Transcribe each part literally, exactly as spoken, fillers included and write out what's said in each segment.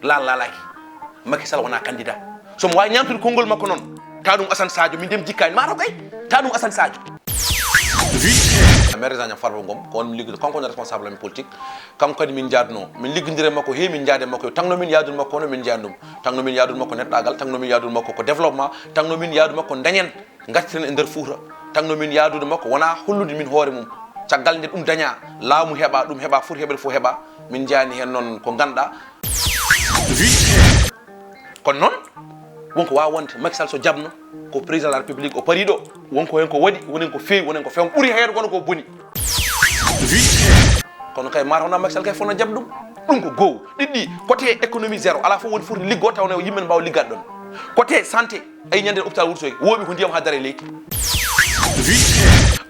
Laal laalaaki. Macky Sall wonaa candidat. So mo waawi ñaamtude konngol makko noon, tawa ɗum Assane Sadio, min de mi jikkaani. Maaro kay, tawa ɗum Assane Sadio. Maire Agnam Farba Ngom, ko on mi liggodo, kanko woni responsable amin politique. Kanko kadi min njaadunoo. Min liggondiri e makko, heewi min njaadi e makko. Yo tagno min yaadude makko hono min njaadi ɗum. Tagno min yaadude makko neɗɗaagal, tagno min yaadude makko ko développement, tagno min yaadude makko dañen, ngartiren e nder Fuuta. Tagno min yaadude makko wonaa hollude min hoore mum. Caggal nde ɗum dañaa, laamu heɓa, ɗum heɓa, foti heɓede fof heɓa. Min njaani heen noon ko ngannduɗaa. Kono noon, wonko waawi wonde, Macky Sall so jaɓno, ko président de la République o parii ɗo, wonko heen ko waɗi, woni heen ko feewi, woni heen ko feewi, ɓuri heewde kono ko boni. Kono kay, mataw wonaa Macky Sall kay fotnoo jaɓde ɗum. Ɗum ko goow. Ɗiɗi, côté économie zéro, alaa fof woni foti liggo, taw ne yimɓe ne mbaawa liggaade ɗoon. Côté santé, a yii ñande hôpital Wourossogui, wooɓi ko ndiyam haa dara e leydi.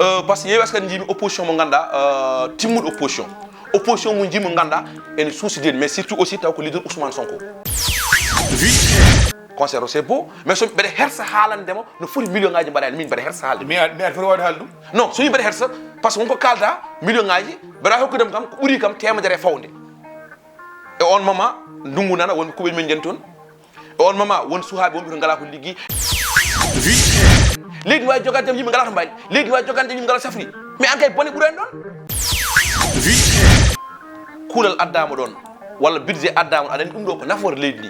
Euh, par ce que yeewi askan njiimi opposition mo ngannduɗaa, euh, timmuɗo opposition. Opposition mo njiimi ngannduɗaa ene suusi deedi, mais surtout aussi taw ko leader Ousmane Sonko. Concert o c'est beau, mais so mbeɗa hersa haalande mo no foti million ngaji mbaɗa heen, min mbeɗa hersa haalde. Mi ar-, mi ar foti waawde haalde ɗum. Non, so mi mbeɗa hersa, par ce que wonko kaalda million ngaji, mbeɗa hokkudem kam ko ɓuri kam temedere e fawde. E on moment, ndungu nana, wonɓe kuɓel men nden toon. E on moment, won suhaaɓe wonɓe to ngalaa ko liggi. Leydi waawi jogaade jam, yimɓe ngalaa to mbaali. Leydi waawi jogaade jam, yimɓe ngalaa safri. Mais an kay bone ɓuri en ɗoon. Kuulal addaama ɗoon, walla budget addaama, aɗa anndi ɗum ɗo ko nafoore leydi ndi.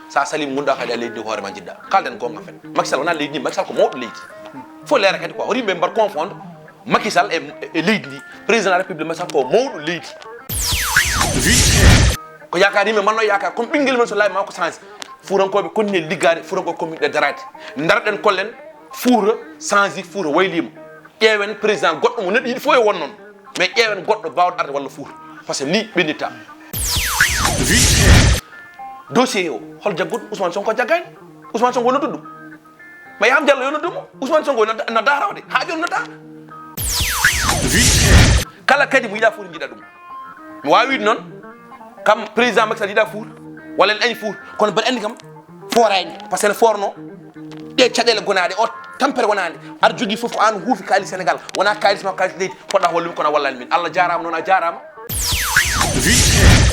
Sa salima ngonɗaa kadi a leydi ndi ko hoore ma njiɗɗaa. Kaalden goonga fen. Macky Sall wonaa leydi ndi, Macky Sall ko mawɗo leydi. Fof leera kadi quoi, hoto yimɓe mbar confondre Macky Sall e, e leydi ndi. Président de la République Macky Sall ko mawɗo leydi. Ko yaakaar yimɓe manno yaakaar, comme ɓinngel men so laabi ma ko change. Fuutankooɓe continue liggaade, Fuutankooɓe continue daraade. Ndaroɗen kollen Fuuta change, Fuuta waylima. Ƴeewen président goɗɗo mo neɗɗo yiɗi fof e won noon. Mais ƴeewen goɗɗo baawɗo arde walla Fuuta. Par ce que ni ɓennitta. Dossier o, hol jagguɗo? Ousmane Sonko jaggaani. Ousmane Sonko nodduɗo ɗum. Mais Yaam Diallo yo noddu mo. Ousmane Sonko no, no daarawde. Haa jooni no daara. Kala kadi mo yiɗaa Fuuta njiɗa ɗum. Mi waawi wiide noon, kam président Macky Sall yiɗaa Fuuta, walla ene añi Fuuta. Kono mbeɗa anndi kam, fooraani. Par ce que ene foornoo. Ɗe caɗeele gonaaɗe, o tampere wonaande. Aɗa jogii fof ko aan huufi kaalis Sénégal. Wonaa kaalis ma, kaalis leydi. Poɗɗa hollumi kono a wallaani min. Allah jaaraama noon, a jaaraama.